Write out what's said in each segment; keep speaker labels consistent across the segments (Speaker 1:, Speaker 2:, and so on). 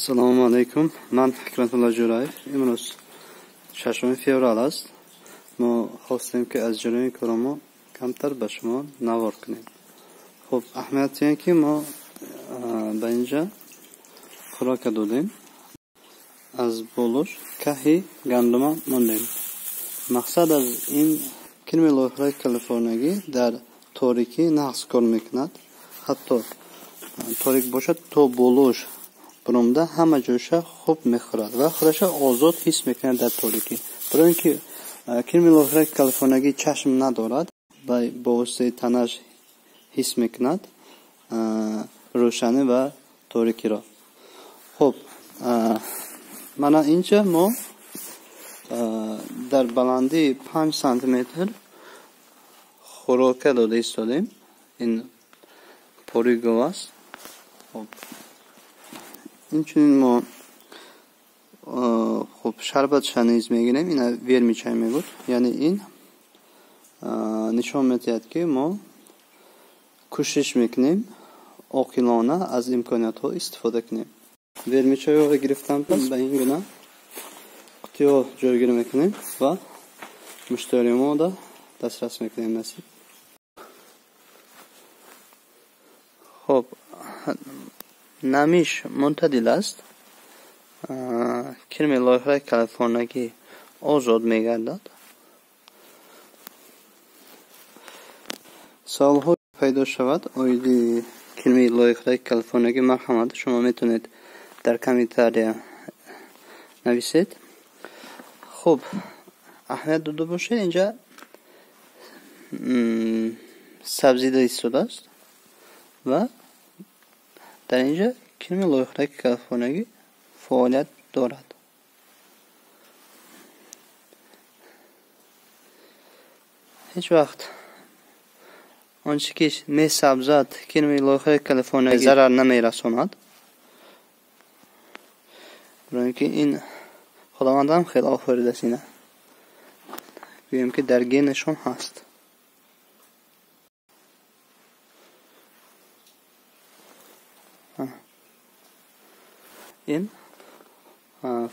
Speaker 1: Ассалому алайкум. Ман Ҳикматулло Ҷӯраев. Имрӯз 6 феврал аст. Мо хостем, ки аз ҷараёни кори мо камтар ба шумо навор кунем. Хуб, аҳамияти ин ки мо ба инҷа хӯрока додем. Аз болош каҳи гандума мондем. Мақсад аз ин кирми лойхӯраки калифорниягӣ дар торикӣ нағз кор мекунад. Ҳатто торик бошад, то болош баромада ҳама ҷойша хуб мехӯрад ва худаша озод ҳис мекунад дар торикӣ. Барои ин ки кирми лойхӯраки калифорниягӣ чашм надорад ва бо воситаи танаш ҳис мекунад рӯшанӣ ва торикиро. Хуб, мана инҷа мо дар баландии 5 сантиметр хӯрока дода истодем. Ин пори гов аст. Хуб, инчунин мо хуб шарбатша низ мегирем. Ина вермичай мегӯд. Яъне ин нишон медиҳад, ки мо кӯшиш мекунем оқилона аз имкониятҳо истифода кунем. Вермичайро гирифтан пас ба ин гуна қутиҳо ҷойгир мекунем ва муштариёнро дастрас мекунем насиб. Хуб, намиш мунтадил аст. Кирми лойхӯраки калифорниягӣ озод мегардад. Саволҳо пайдо шавад оиди кирми лойхӯраки калифорниягӣ, марҳамат, шумо метавонед дар комментария нависед. Хуб, аҳамият дода бошед, инҷа сабзида истодааст ва дар инҷа кирми лойхӯраки калифорниягӣ фаъолият дорад. Ҳеҷ вақт он чизе ки месабзад кирми лойхӯраки калифорниягӣ зарар намерасонад. Барои ин ки ин Худовандам хеле офаридааст ина. Гӯем ки дар генашон ҳаст. Ин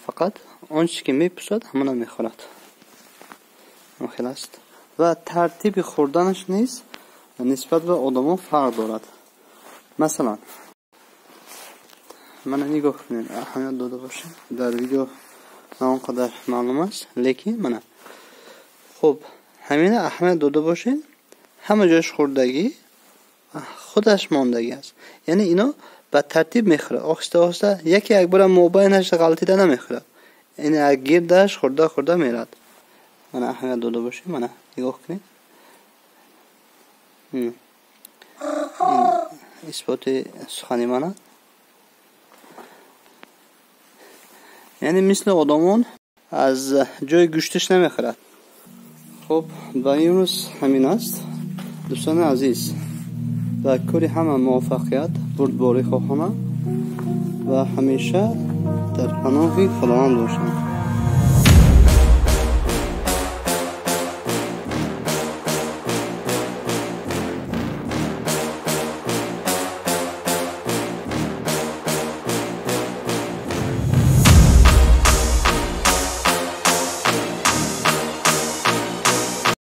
Speaker 1: фақат он чизе ки мепӯсад, ҳамона мехӯрад. Хел аст. Ва тартиби хӯрданаш низ нисбат ба одамон фарқ дорад. Масалан, мана нигоҳ кунед, аҳамият дода бошед. Дар видео на он қадар маълум аст, лекин мана хуб, ҳамина аҳамият дода бошед, ҳама ҷояш хӯрдагӣ, худаш мондагӣ аст. Яъне ино ба тартиб мехӯрад, оҳиста оҳиста, яке якбора мобайнаш ғалтида намехӯрад. Ин гирдаш хӯрда хӯрда мерад. Мана аҳамият дода бошед, мана нигоҳ кунед. Ин исботи сухани ман аст. Яъне мисли одамон аз ҷои гӯшташ намехӯрад. Хуб, ба имрӯз ҳамин аст. Дӯстони азиз, ба кори ҳама муваффақият, бурдборӣ хоҳонам ва ҳамеша дар паноҳи Худованд бошанд.